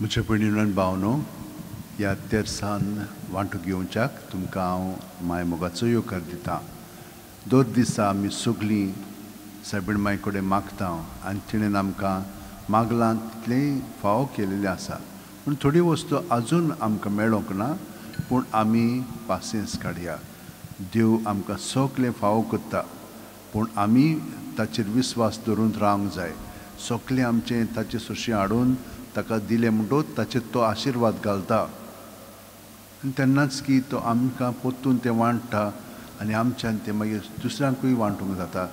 म्हज्या भयणीन भावनो, ह्या तेरसान वांटो घेवच्याक तुमकां हांव माय मोगाचो येवकार दिता. दर दिसा आमी सगळीं सायबीण माय कडेन मागता आनी तिणेन आमकां मागलां तितलेंय फावो केलेलें आसा. पूण थोड्यो वस्तू आजून आमकां मेळोंक ना, पूण आमी पासियेंस काडया. देव आमकां सगळें फावो करता, पूण आमी ताचेर विस्वास धरून रावंक जाय. सगळें आमचें ताचे सुशी हाडून ताका दिलें म्हणटकच ताचेर तो आशिर्वाद घालता आनी तेन्नाच की तो आमकां परतून तें वांट्टा आनी आमच्यान तें मागीर दुसऱ्यांकूय वांटूंक जाता.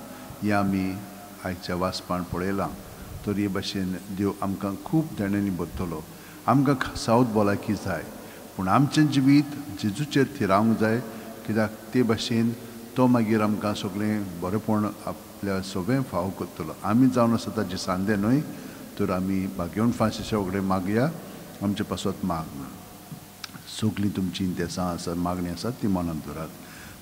हें आमी आयच्या वाचपान पळयलां. तर हे भाशेन देव आमकां खूब देण्यांनी भरतलो. आमकां सावध भलायकी जाय, पूण आमचें जिवीत जेजूचेर थिरावंक जाय, कित्याक ते भाशेन तो मागीर आमकां सगळें बरेंपण आपल्या सगळें फावो करतलो. आमी जावन आसा ताचे सांदे न्हय, तर आमी भाग्यवंत फ्रांसिसा कडेन मागया, आमचे पासत माग. सगळीं तुमची इंतेसां आसा, मागणी आसा ती मनांत दवरात.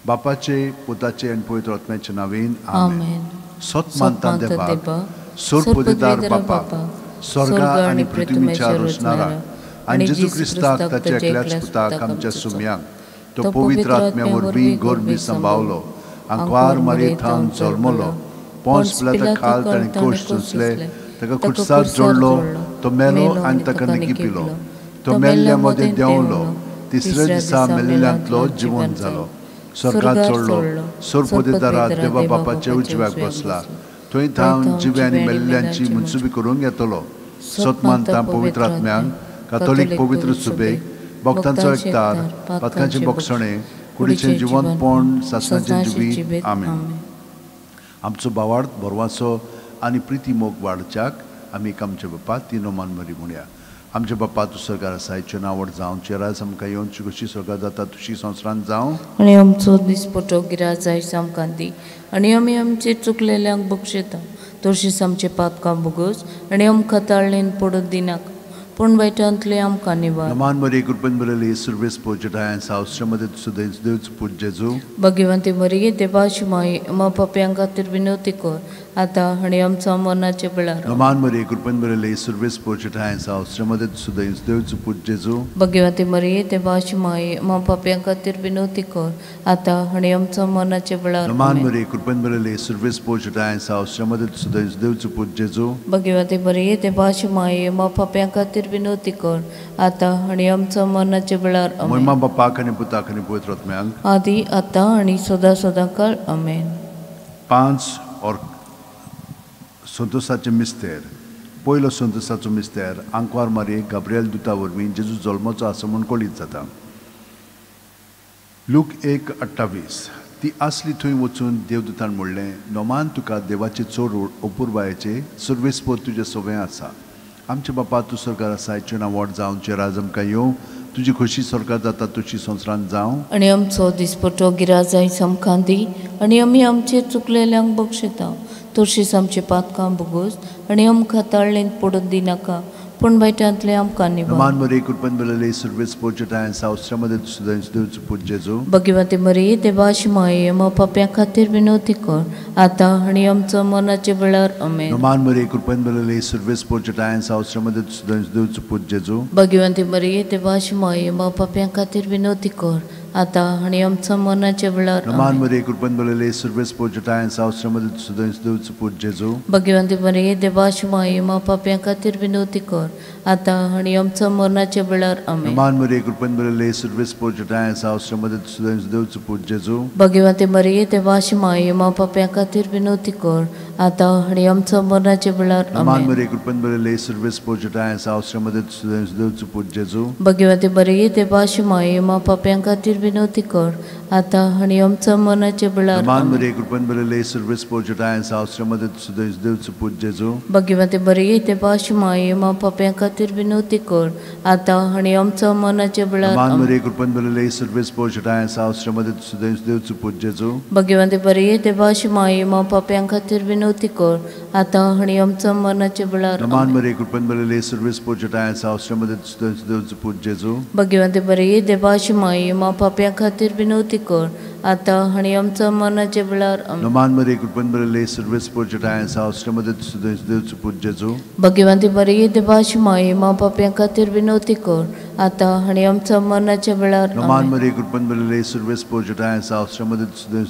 बापाचे, पुताचे आनी पवित्र आत्म्याचे नांवान आमेन. सत मानता देवाक, सोरपदिदार बापा, स्वर्गा आनी पृथ्वीच्या रचणारा आनी जेजू क्रिस्ताक ताच्या एकल्याच पुताक आमच्या सुम्याक, तो पवित्र आत्म्या वरवीं गर्भी सांबावलो, आंकवार मारये थावन जल्मलो, पोंस पिलाता खाल ताणें कोश सोंसले, ताका खुटसार जोडलो, तो मेलो आनी ताका निकिपिलो, तो मेल्ल्या मदें देंवलो, तिसऱ्या दिसा मेल्ल्यांतलो जिवन जालो, स्वर्गांत चडलो, सोरपदिदारा देवा बापाच्या उजव्याक बसला, थंय थावन जिवे आनी मेल्ल्यांची मनसुबी करूंक येतलो. सत मानता पवित्र आत्म्यांक, कातोलीक पवित्र सुबेक, भक्तांचो एकतार, पातकांचें बोगसणें, कुडीचें जिवंतपण, सासणाचें जिवीत. आमेन. आमचो भावार्थ, बरवाचो आनी प्रिती मोग वाडच्याक आमी आमच्या बापा तीन मान मरी म्हणया. आमच्या बापा, तूं स्वर्गार आसा, नांव व्हड जावं, राज आमकां येवचें, कशी स्वर्गार जाता तशी संवसारांत जावं. आनी आमचो दिसपटो गिराज आयज आमकां दी, आनी आमी आमचे चुकलेल्यांक बक्षयता, तशीच आमचे पातकां भोगोस, आनी आमकां ताळणेन पडूंक दिनाका, पूण वायटांतले आमकां निवार. नमान मरी कृपेन भरिल्ली, सुरवेस पोजटाय सावश्रमध्ये सुदैव देवच पूत जेजू. भगवंती मरिये देवाची माई, आम्हा पाप्यां खातीर विनवती कर, आतां आनी आमच्या मरणाच्या वेळार. नमान मरिये कृपेन भरिल्ली, सुरवेस पोजटाय सावश्रमध्ये सुदैव देवच पूत जेजू. भगवंती मरिये देवाची माई, आम्हा पाप्यां खातीर विनवती कर, आतां आनी आमच्या मरणाच्या वेळार. नमान मरिये कृपेन भरिल्ली, सुरवेस पोजटाय सावश्रमध्ये सुदैव देवच पूत जेजू. भगवंती मरिये देवाची माई, आम्हा पाप्यां खातीर विनवती कर, आतां आनी आमच्या मरणाच्या वेळार. महिमा बापाक आनी पुताक आनी पवित्र आत्म्याक, आदी आतां आनी सदां सदां काळ. आमेन. पांच और संतोषाचे मिस्तेर. पयलो संतोषाचो मिस्तेर आंकवार मारये गाब्रियल दुता वरवीं जेजू जल्माचो आसा म्हूण कळीत जाता. लूक 1:28. ती आसली थंय वचून देवदूतान म्हणलें, नोमान तुका देवाचे चड अपुरबायेचे सुरवेस्पोत तुजें सगळें आसा. आमचे बापा, तूं स्वर्गार आसा, नांव व्हड जावं, राज आमकां येवं, तुजी खोशी स्वर्गार जाता तशी संवसारांत जावं. आनी आमचो दिसपटो गिराज आयज आमकां दी, आनी आमी आमचे चुकलेल्यांक बक्षयता, तशीच आमचे पातकां भोगोस, आनी आमकां ताळणेंत पडूंक दिनाका, पूण वायटांतले आमकां निवार. नमान मरिये कृपेन भरिल्ली, सुरवेस पोजटाय सावश्रमध्ये सुदैव देवच पूत जेजू. भगवंती मरिये देवाची माई, आम्हा पाप्यां खातीर विनवती कर, आतां आनी आमच्या मरणाच्या वेळार. आमेन. नमान मरिये कृपेन भरिल्ली, सुरवेस पोजटाय सावश्रमध्ये सुदैव देवच पूत जेजू. भगवंती मरिये देवाची माई, आम्हा पाप्यां खातीर विनवती कर, आतां आनी आमच्या मरणाच्या वेळार. नमान मरिये कृपेन भरिल्ली, सुरवेस पोजटाय सावश्रमध्ये सुदैव देवच पूत जेजू. भगवंती मरिये देवाची माई, आम्हा पाप्यां खातीर विनवती कर, आतां आनी आमच्या मरणाच्या वेळार. आमेन. नमान मरिये कृपेन भरिल्ली, सुरवेस पोजटाय सावश्रमध्ये सुदैव देवच पूत जेजू. भगवंती मरिये देवाची माई, आम्हा पाप्यां खातीर विनवती कर, आतां आनी आमच्या मरणाच्या वेळार. नमान मरिये कृपेन भरिल्ली, सुरवेस पोजटाय सावश्रमध्ये सुदैव देवच पूत जेजू. भगवंती मरिये देवाची माई, आम्हा पाप्यां खातीर विनवती कर, आतां आनी आमच्या मरणाच्या वेळार. नमान मरिये कृपेन भरिल्ली, सुरवेस पोजटाय सावश्रमध्ये सुदैव देवच पूत जेजू. भगवंती मरिये देवाची माई, आम्हा पाप्यां खातीर विनवती कर, आतां आनी आमच्या मरणाच्या वेळार. नमान मरिये कृपेन भरिल्ली, सुरवेस पोजटाय सावश्रमध्ये सुदैव देवच पूत जेजू. भगवंती मरिये देवाची माई, आम्हा पाप्यां खातीर विनवती कर, आतां आनी आमच्या मरणाच्या वेळार. नमान मरिये कृपेन भरिल्ले, सर्वेस्पर जेठांय आसा, ऑस्ट्रिया देवचो पूत जेजू. भाग्यवंती मरिये देवाची माई, मा पाप्यां खातीर विनवती कर, आतां आनी आमच्या मरणाच्या वेळार. नमान मरिये कृपेन भरिल्ले, सर्वेस्पर जेठांय आसा, ऑस्ट्रिया देवचो पूत जेजू. भाग्यवंती मरिये देवाची माई, मा पाप्यां खातीर विनवती कर, आतां आनी आमच्या मरणाच्या वेळार. नमान मरिये कृपेन भरिल्ले, सर्वेस्पर जेठांय आसा, ऑस्ट्रिया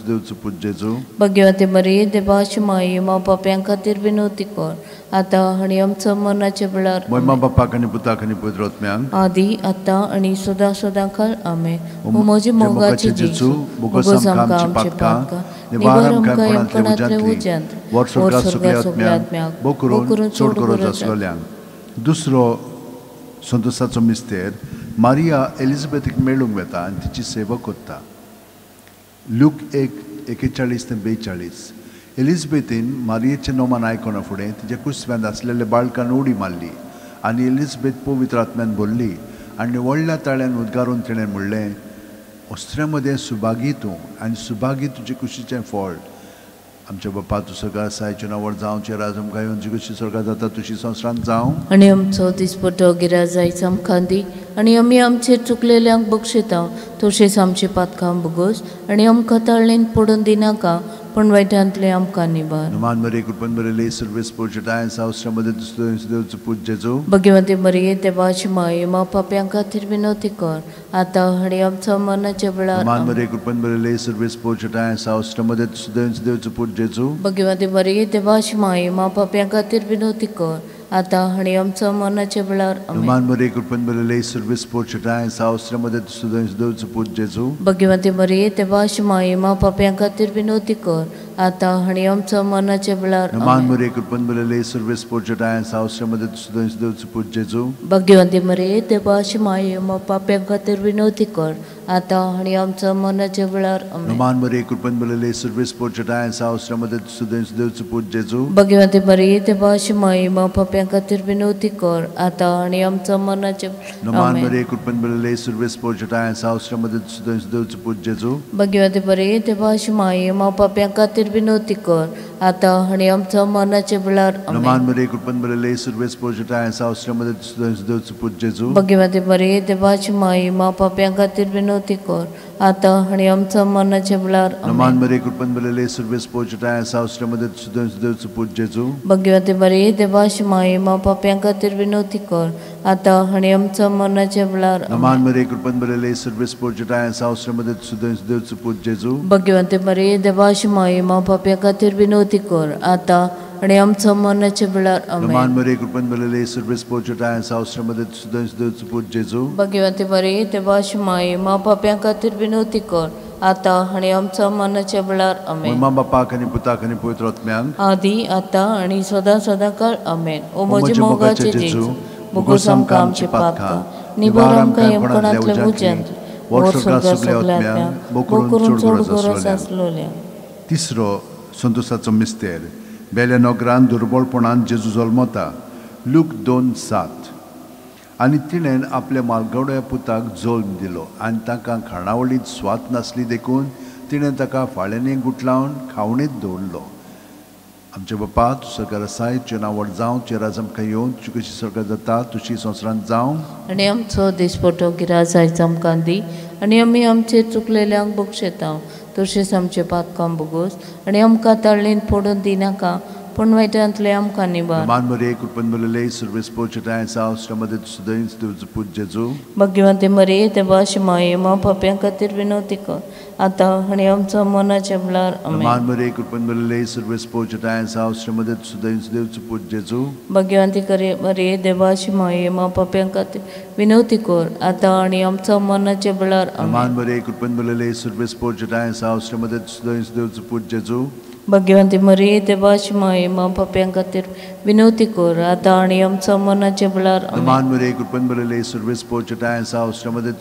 देवचो पूत जेजू. भाग्यवंती मरिये देवाची माई, मा पाप्यां खातीर विनवती कर, आतां आनी आमच्या मरणाच्या वेळार. महिमा बापाक आनी पुताक आनी पवित्र आत्म्याक, आदी आतां आनी सदां सदां काळ. आमेन. ओ म्हजे मोगाचे जेजू, बोगस आमकां आमचे पातकां, निवार आमकां यमकणांतले उज्यांत, वर स्वर्गांत सगळ्या आत्म्यांक, भो करून चड गरज आसलेल्यांक. दुसरो संतोसाचो मिस्तेर, मारिया एलिझाबेथीक मेळूंक वेता आनी तिची सेवा करता. लूक 1:41 ते 42. एलिझाबेथीन मारियेचें नोमान आयकना फुडें तिच्या कुसव्यांत आसलेल्या बाळकान उडी मारली आनी एलिझाबेथ पवित्र आत्म्यान भरली आनी व्हडल्या ताळ्यान उद्गारून तिणें म्हणलें, ऑस्ट्रिया मदें सुभागी तूं आनी सुभागी तुजे कुशीचें फळ. आमच्या बापा तूं स्वर्गार आसाय, तुजें नांव व्हड जावं, तुजें राज आमकां येवन, तुजी कुशी स्वर्गार जाता तशी संवसारांत जावं. आनी आमचो दिसपटो गिराज आयज आमकां दी, आनी आमी आमचेर चुकलेल्यांक बक्षिता तशेंच आमचे पातकां भोगोस, आनी आमकां ताळणेन पडून दिनाका, पूण वायटांतले आमकां निवार. नमान मरिये कृपेन भरिल्ले, सर्वेस्पर जेठांय आसा, ऑस्ट्रिया मदें देवचो पूत जेजू. भाग्यवंती मरिये देवाची माई, मा पाप्यां खातीर विनवती कर, आतां आनी आमच्या मरणाच्या वेळार. नमान मरिये कृपेन भरिल्ले, सर्वेस्पर जेठांय आसा, ऑस्ट्रिया मदें देवचो पूत जेजू. भाग्यवंती मरिये देवाची माई, मा पाप्यां खातीर विनवती कर, आतां आनी आमच्या मरणाच्या वेळार. नमान मरिये कृपेन भरिल्ले, सर्वेस्पर जेठांय आसा, ऑस्ट्रिया मदें देवचो पूत जेजू. भाग्यवंती मरिये देवाची माई, मा पाप्यां खातीर विनवती कर, आतां आनी आमच्या मरणाच्या वेळार. नमान मरिये कृपेन भरिल्ले, सर्वेस्पर जेठांय आसा, ऑस्ट्रिया मदें देवचो पूत जेजू. भाग्यवंती मरिये देवाची माई, मा पाप्यां खातीर विनवती कर, आतां आनी आमच्या मरणाच्या वेळार. नमान मरिये कृपेन भरिल्ले, सर्वेस्पर जेठांय आसा, ऑस्ट्रिया मदें देवचो पूत जेजू. भाग्यवंती मरिये देवाची माई, मा पाप्यां खातीर विनवती कर, आतां आनी आमच्या मरणाच्या. नमान मरिये कृपेन भरिल्ले, सर्वेस्पर जेठांय आसा, ऑस्ट्रिया मदें देवचो पूत जेजू. भाग्यवंती मरिये देवाची माई, मा पाप्यां खातीर विनवती कर, आतां आनी आमच्या मरणाच्या वेळार. नमान मरिये कृपेन भरिल्ले, सर्वेस्पर जेठांय आसा, ऑस्ट्रिया मदें देवचो पूत जेजू. भाग्यवंती मरिये देवाची माई, मा पाप्यां खातीर विनवती कर, आतां आनी आमच्या मरणाच्या वेळार. नमान मरिये कृपेन भरिल्ले, सर्वेस्पर जेठांय आसा, ऑस्ट्रिया मदें देवचो पूत जेजू. भाग्यवंती मरिये देवाची माई, मा पाप्यां खातीर विनवती कर, आतां आनी आमच्या मरणाच्या वेळार. नमान मरिये कृपेन भरिल्ले, सर्वेस्पर जेठांय आसा, ऑस्ट्रिया मदें देवचो पूत जेजू. भाग्यवंती मरिये देवाची माई, मा पाप्यां खातीर विनवती कर, आतां आनी आमच्या मरणाच्या वेळार. नमान मरिये कृपेन भरिल्ले, सर्वेस्पर जेठांय आसा, ऑस्ट्रिया मदें देवचो पूत जेजू. भाग्यवंती मरिये देवाची माई, मा पाप्यां खातीर विनवती कर, आतां आनी आमच्या मरणाच्या वेळार. आमेन. महिमा बापाक आनी पुताक आनी पवित्र आत्म्याक, आदी आतां आनी सदां सदां काळ. आमेन. ओ म्हजे मोगाचे जेजू, बोगस आमकां आमचे पातकां, निवार आमकां यमकणांतले उज्यांत, वर स्वर्गांत सगळ्या आत्म्यांक, भो करून चड गरज आसलेल्यांक. तिसरो संतोसाचो मिस्तेर, बेल्या नगरान दुर्बळपणान जेजू जल्मता. लूक 2:7. आनी तिणें आपल्या मालगड्या पुताक जल्म दिलो आनी तांकां खाणावळींत स्वाद नासली देखून तिणें ताका फाळ्यांनी गुटलावन खावणीत दवरलो. आमच्या बापा तूं स्वर्गार आसाय, तुजें नांव व्हड जावं, तुजें राज आमकां येवन, तुजी कशी स्वर्गार जाता तशी संवसारांत जावं. आनी आमचो दिसपटो गिराज आयज आमकां दी, आनी आमी आमचे चुकलेल्यांक बक्षेता तशेंच आमचे पातकां भोगोस, आनी आमकां ताळणेन पडून दिनाका, पूण वायटांतले आमकां निवार. मान मरिये कृपेन भरिल्ले, सर्वेस्पर जेठांय आसा, ऑस्ट्रिया मदें देवचो पूत जेजू. भाग्यवंती मरिये देवाची माई, मा पाप्यां खातीर विनवती कर, आतां आनी आमच्या मरणाच्या वेळार. आमेन. मान मरिये कृपेन भरिल्ले, सर्वेस्पर जेठांय आसा, ऑस्ट्रिया मदें देवचो पूत जेजू. भाग्यवंती मरिये देवाची माई, मा पाप्यां खातीर विनवती कर, आतां आनी आमच्या मरणाच्या वेळार. आमेन. मान मरिये कृपेन भरिल्ले, सर्वेस्पर जेठांय आसा, ऑस्ट्रिया मदें देवचो पूत जेजू. भाग्यवंती मरिये देवाची माई, मा पाप्यां खातीर विनवती कर, आतां आनी आमच्या मरणाच्या वेळार. मान मरिये कृपेन भरिल्ले, सर्वेस्पर जेठांय आसा, ऑस्ट्रिया मदें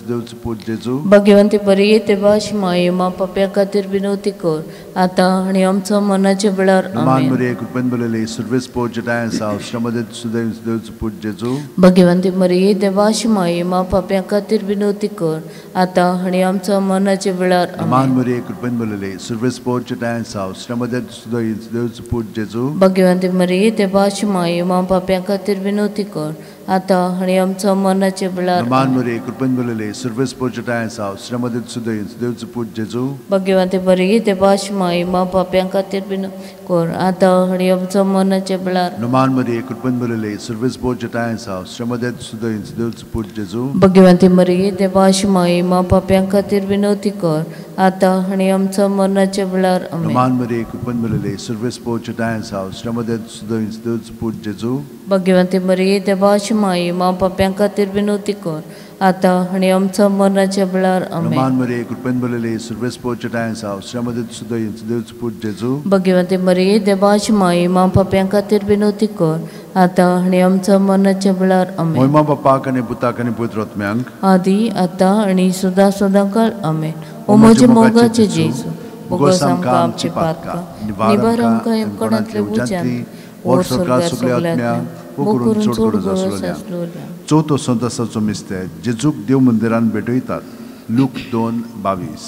देवचो पूत जेजू. भाग्यवंती मरिये देवाची माई, मा पाप्यां खातीर विनवती कर, आतां आनी आमचो मनाच्या वेळार मान मरिये कृपेन भरलेली सर्वेस्पोर जटाय साव श्रमदे सुदैव देवचो पूत जेजू। भगवंती मरिये देवाची माई मा पाप्यां खातीर विनवती कर आतां आनी आमचो मनाच्या वेळार मान मरिये कृपेन भरलेली सर्वेस्पोर जटाय साव श्रमदे सुदैव देवचो पूत जेजू। भगवंती मरिये देवाची माई मा पाप्यां खातीर विनवती कर आतां आनी आमचो मनाच्या वेळार मान मरिये कृपेन भरलेली सर्वेस्पोर जटाय साव श्रमदे सुदैव देवचो पूत जेजू। भगवंती मरिये देवाची माई मा पाप्यां खातीर विनवती कर आतां आनी आमचो मनाच्या वेळार मान मरिये कृपेन भरलेली सर्वेस्पोर जटाय साव श्रमदे सुदैव देवचो पूत जेजू। भगवंती मरिये देवाची माई मा पाप्यां खातीर विनवती कर आतां आनी आमचो मरणाच्या वेळार मान मरिये कृपेन भरलेली सर्वेस्पोर जटाय साव श्रमदे सुदैव देवचो पूत जेजू। भगवंती मरिये देवाची माई मा पाप्यां खातीर विनवती कर आतां आनी आमचो मरणाच्या वेळार मान मरिये कृपेन भरलेली सर्वेस्पोर जटाय साव श्रमदे सुदैव देवचो पूत जेजू। भगवंती मरिये देवाची माई मा पाप्यां खातीर विनवती कर आतां आनी आमचो मरणाच्या वेळार महिमा बापाक आनी पुताक आनी पवित्र आत्म्याक आदी आतां आनी सदां सदां काळ आमेन। ओ म्हज्या मोगाचे जेजू बोगस आमकां आमची पातकां निवार आमकां यमकणांतले उज्यांतली वर स्वर्गार सगल्या आत्म्यांक वो करून चड गरज आसलोल्या। चवथो संतोसाचो मिस्तेर जेजूक देव मंदिरान भेटयतात। लूक 2:22।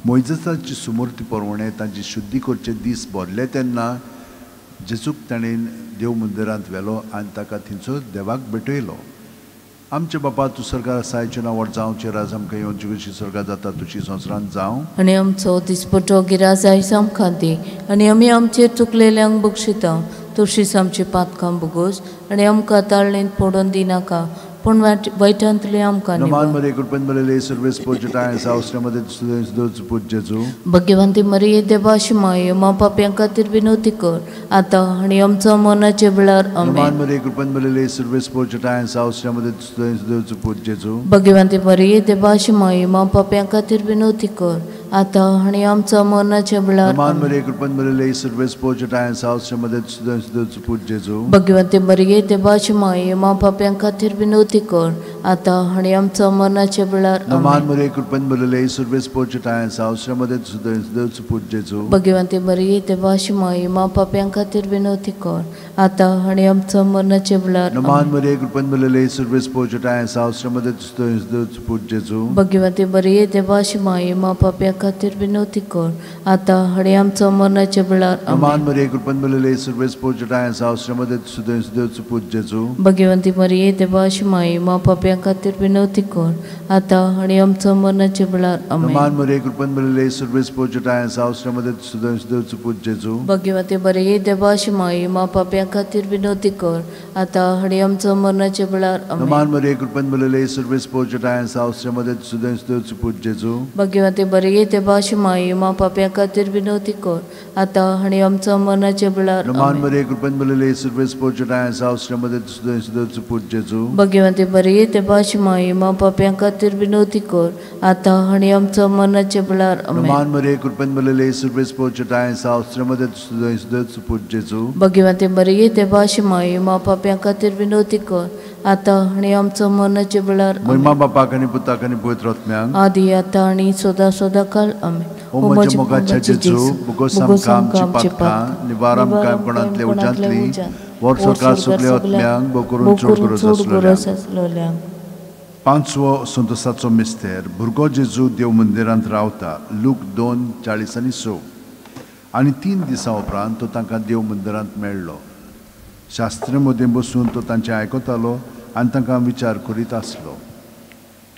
मोयजेसाची सुमूर्ती परवणे तांची शुद्धी करचे दीस भरले तेन्ना जेजूक ताणें देव मंदिरांत व्हेलो आनी ताका थंयसर देवाक भेटयलो। आमचे बापा तूं स्वर्गार आसाय, तुजें नांव व्हड जावं, तुजें राज आमकां येवं, तुजी कशी स्वर्गार जाता तुजी संवसारांत जावं। आनी आमचो दिसपटो गिराज आयज आमकां दी आनी आमी आमचेर चुकलेल्यांक बक्षिता तशीच आमची पातकां भोगोस आनी आमकां ताळणेंत पडोवन दिनाका पूण वायटांतले आमकां मान मरिये कृपेन भरलेली सर्वेस्पोर जटाय साव श्रमदे सुदैव पूत जेजू। भगवंती मरिये देवाची माई मा पाप्यां खातीर विनवती कर आतां आनी आमचो मरणाच्या वेळार मान मरिये कृपेन भरलेली सर्वेस्पोर जटाय साव श्रमदे सुदैव पूत जेजू। भगवंती मरिये देवाची माई मा पाप्यां खातीर विनवती कर आतां आनी आमचो मरणाच्या वेळार मान मरिये कृपेन भरलेली सर्वेस्पोर जटाय साव श्रमदे सुदैव पूत जेजू। भगवंती मरिये देवाची माई मा पाप्यां खातीर विनवती कर आतां आनी आमचो मरणाच्या वेळार मान मरिये कृपेन भरलेली सर्वेस्पोर जटाय साव श्रमदे सुदैव पूत जेजू। भगवंती मरिये देवाची माई मा पाप्यां खातीर विनवती कर आतां आनी आमचो मरणाच्या वेळार मान मरिये कृपेन भरलेली सर्वेस्पोर जटाय साव श्रमदे सुदैव पूत जेजू। भगवंती मरिये देवाची माई मा पाप्यां खातीर विनवती कर आतां आनी आमचो मरणाच्या वेळार मान मरिये कृपेन भरलेली सर्वेस्पोर जटाय साव श्रमदे सुदैव पूत जेजू। भगवंती मरिये देवाची माई मा पाप्यां खातीर विनवती कर आतां आनी आमचो मरणाच्या वेळार मान मरिये कृपेन भरलेली सर्वेस्पोर जटाय साव श्रमदे सुदैव पूत जेजू। भगवंती मरिये देवाची माई मा पाप्यां खातीर विनवती कर आतां आनी आमचो मरणाच्या वेळार मान मरिये कृपेन भरलेली सर्वेस्पोर जटाय साव श्रमदे सुदैव पूत जेजू। भगवंती मरिये देवाची माई मा पाप्यां खातीर विनवती कर आतां आनी आमचो मरणाच्या वेळार मान मरिये कृपेन भरलेली सर्वेस्पोर जटाय साव श्रमदे सुदैव पूत जेजू। भगवंती मरिये देवाची माई मा पाप्यां खातीर विनवती कर आतां आनी आमचो मरणाच्या वेळार मान मरिये कृपेन भरलेली सर्वेस्पोर जटाय साव श्रमदे सुदैव पूत जेजू। भगवंती मरिये देवाची माई मा पाप्यां खातीर विनवती कर आतां आनी आमचो मरणाच्या वेळार महिमा बापाक आनी पुताक आनी पवित्र आत्म्याक आदी आतां आनी सदां सदां काळ आमेन। ओ म्हज्या मोगाच्या जेजू बोगस आमकां आमची पातकां निवार आमकां यमकणांतले उज्यांतली वर स्वर्गार सगल्या आत्म्यांक बो करून चड गरज आसलोल्या। पांचवो संतोसाचो मिस्तेर भुरगो जेजू देव मंदिरांत रावता। लूक 2:46। आनी 3 दिसां उपरांत तो तांकां देव मंदिरांत मेळ्ळो। शास्त्रे मदीं बसून तो तांचें आयकतालो आनी तांकां विचार करीत आसलो।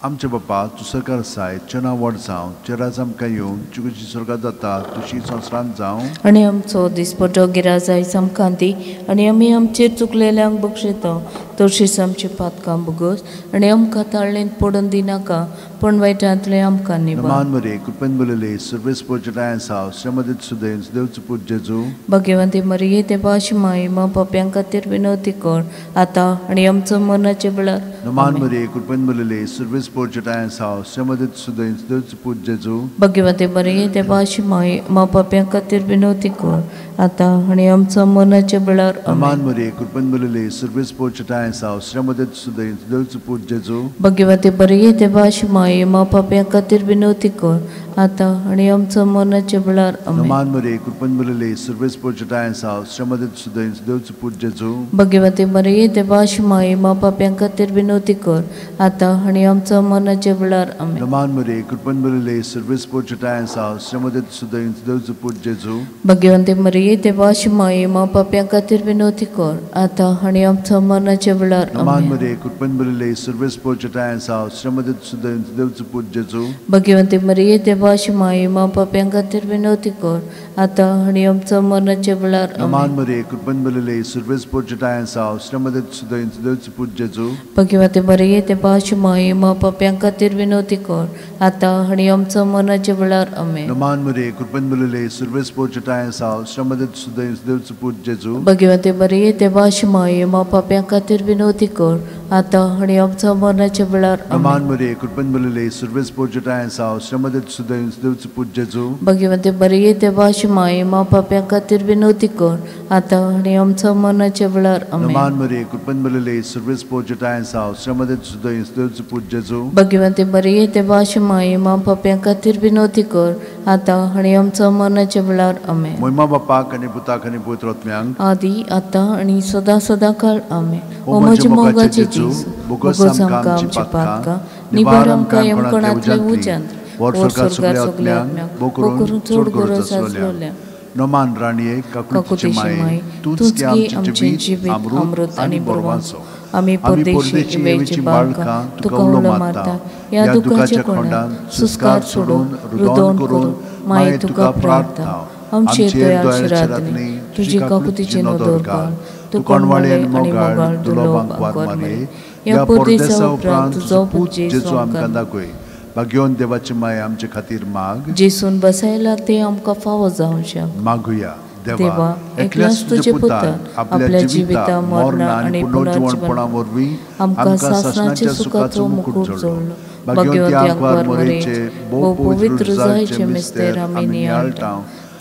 आमचे बापा तूं स्वर्गार आसाय, तुजें नांव व्हड जावं, तुजें राज आमकां येवं, तुजी कशी स्वर्गार जाता तशी संवसारांत जावं। आनी आमचो दिसपटो गिराज आयज आमकां दी आनी आमी आमचेर चुकलेल्यांक बक्षिता तशीच आमची पातकां भोगोस आनी आमकां ताळणेंत पडून दिनाका पूण वायटांतले आमकां निवार। मान मरिये कृपेन भरलेली सर्वेस्पोर जटाय साव श्रमदे सुदैव देवचो पूत जेजू। भगवंती मरिये देवाची माई मा पाप्यां खातीर विनवती कर आतां आनी आमचो मरणाच्या वेळार मान मरिये कृपेन भरलेली सर्वेस्पोर जटाय साव श्रमदे सुदैव देवचो पूत जेजू। भगवंती मरिये देवाची माई मा पाप्यां खातीर विनवती कर आतां आनी आमचो मरणाच्या वेळार मान मरिये कृपेन भरलेली सर्वेस्पोर जटाय साव श्रमदे सुदैव देवचो पूत जेजू। भगवंती मरिये देवाची माई मा पाप्यां खातीर विनवती कर आतां आनी आमचो मरणाच्या वेळार आमेन. नमान मरिये, कृपेन भरिल्ले, सर्वेस्पर जटाय आसा, श्रमदे सुदैं देवचो पूत जेजू. भगवती मरिये, देवाची माई, मा पाप्यां खातीर विनवती कर, आतां आनी आमचो मरणाच्या वेळार आमेन. नमान मरिये, कृपेन भरिल्ले, सर्वेस्पर जटाय आसा, श्रमदे सुदैं देवचो पूत जेजू. भगवती मरिये, देवाची माई, मा पाप्यां खातीर विनवती कर, आतां आनी आमचो मरणाच्या वेळार नमान आमेन. मरिये, कृपेन भरिल्ले, सर्वेस्पर जटाय आसा, श्रमदे सुदैं देवचो पूत जेजू. भगवती मरिये, देवाची माई, मा पाप्यां खातीर विनवती कर, आतां आनी आमचो मरणाच्या वेळार नमान आमेन. मरिये, कृपेन भरिल्ले, सर्वेस्पर जटाय आसा, श्रमदे सुदैं देवचो पूत जेजू. भगवती मरिये, देवाची माई, मा पाप्यां खातीर विनवती कर, आतां आनी आमचो मरणाच्या वेळार आमेन. नमान मरिये, कृपेन भरिल्ले, सर्वेस्पर जटाय आसा, श्रमदे सुदैं देवचो पूत जेजू. भगवती मरिये, देवाची माई, मा पाप्यां खातीर विनवती कर, आतां आनी आमचो मरणाच्या वेळार नमान आमेन. मरिये, कृपेन भरिल्ले, सर्वेस्पर जटाय आसा, श्रमदे सुदैं देवचो पूत जेजू. भगवती मरिये, देवाची माई, मा पाप्यां खातीर विनवती कर, आतां आनी आमचो मरणाच्या वेळार आमेन. नमान मरिये, कृपेन भरिल्ले, सर्वेस्पर जटाय आसा, श्रमदे सुदैं देवचो पूत जेजू. भगवती मरिये, देवाची माई, मा पाप्यां खातीर विनवती कर, आतां आनी आमचो मरणाच्या वेळार आमेन. मोहिमा बापाक आनी पुताक आनी पवित्र आत्म्यांक, आदी आतां आनी सदां सदां काळ आमेन. ओ म्हज्या मोगाचे जेजू, बोगस आमकां आमची पातकां, निवार आमकां यमकणांतले उज्यांत, वर स्वर्गार सगल्या आत्म्यांक, बोकरून चड गरज आसलोल्या. नमान राणये, काकुळतीची माये, तूंच की आमचें जिवीत अमृत आनी बरवाचो. आमी परदेशी इवेची बाळकां तुका उलो मारता, ह्या दुखाच्या खोंडान सुस्कार सोडून रुदोन करून माये तुका प्रार्थना. आमचे दयाळ शिरातनी तुजी काकुतीची नदर घाल, तूं कोणवाळे आनी मोगाळ दुर्लभांक वार मारये. ह्या परदेसा उपरांत तुजो पूत जेजू आमकां दाखय. भाग्योन देवाची माया आमचे खातीर माग. जेसून बसायला ते आमकां फावो जावंक. मागुया. देवा, एकल्याच तुजे पुतान आपल्या जिविता, मरणा आनी पुनर्जिवणपणा वरवीं आमकां सासणाच्या सुखाचो मुकूट जोडलो. भाग्यवंती आंकवार मरियेचे भोव पवित्र जायचे मिस्तेर आमी नियाळटा,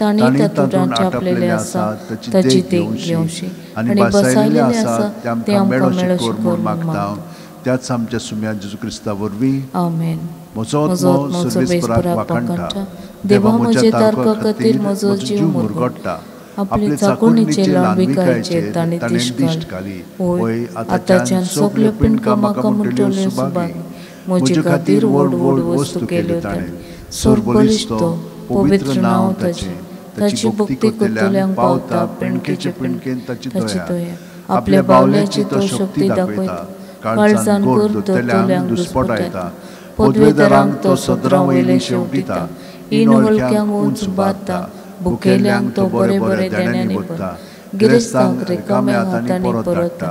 तांणी तातूंत आपलेले आसा ताची देख घेवची आनी बसायलेले आसा ते आमकां मेळोशी कर म्हूण मागता. त्याच आमच्या सुम्या जेजू क्रिस्ता वरवीं. आमेन. म्हजो आत्मो सर्वेस्पराक वाखाणटा, देवा म्हज्या तारका खातीर म्हजो जीव मुरगट्टा. आपले चाकोणीचे लांबिकायचेर ताणें दिश्ट घाली. होय, आतांच्यान सगल्यो पिंडकां म्हाका म्हणटल्यो सुभागी. म्हजे खातीर व्हड व्हड वस्तू केल्यो ताणें. सर्वबळिश्ट पवित्र नांव ताचें. ताची भक्ती करतल्यांक पावता पिंडकेचे पिंडकेन ताची दया. आपल्या बावल्याची तो शक्ती दाखयता, काळजान गोर धरतल्यांक दुस्पटायता. पदवेदारांक तो सदरां वयली शेंवटिता, इनवळख्यांक उंच बांदता, भुकेल्यांक तो बरे बरे देण्यांनी भरता, गिरेस्तांक रिकाम्या हातांनी परत धाडटा.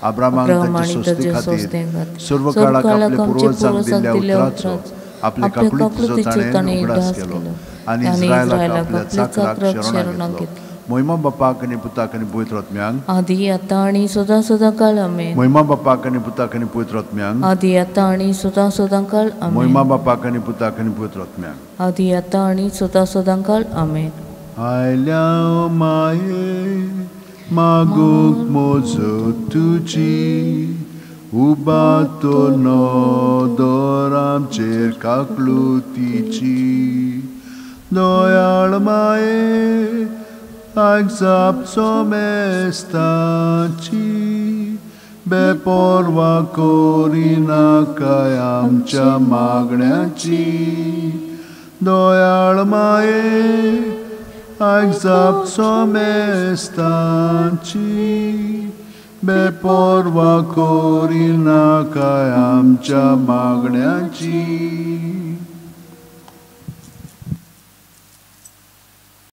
अब्रामाक ताचे सोस्ते खातीर सर्व काळाक आपल्या पुर्वजांक दिल्ल्या उतराचो आपल्या काकुळतीचो ताणें उगडास केलो आनी इस्रायलाक आपल्या चाकराक शरणाक घेतलो. मोहिमा बापाक आनी पुताक आनी पवित्र आत्म्यांक, आदी आतां आनी सदां सदां काळ आमेन. मोहिमा बापाक आनी पुताक आनी पवित्र आत्म्यांक, आदी आतां आनी सदां सदां काळ आमेन. मोहिमा बापाक आनी पुताक आनी पवित्र आत्म्यांक, आदी आतां आनी सदां सदां काळ आमेन. आयल्या माये मागूंक म्हजो तुजी, उबातो नदर आमचेर काकळुतीची. दयाळ माये आयक जाप सोमेस्ताची, बेपर्वा करिनाकाय आमच्या मागण्याची. दयाळ माये आयक जाप सोमेस्ताची, बेपर्वा करिनाकाय आमच्या मागण्याची.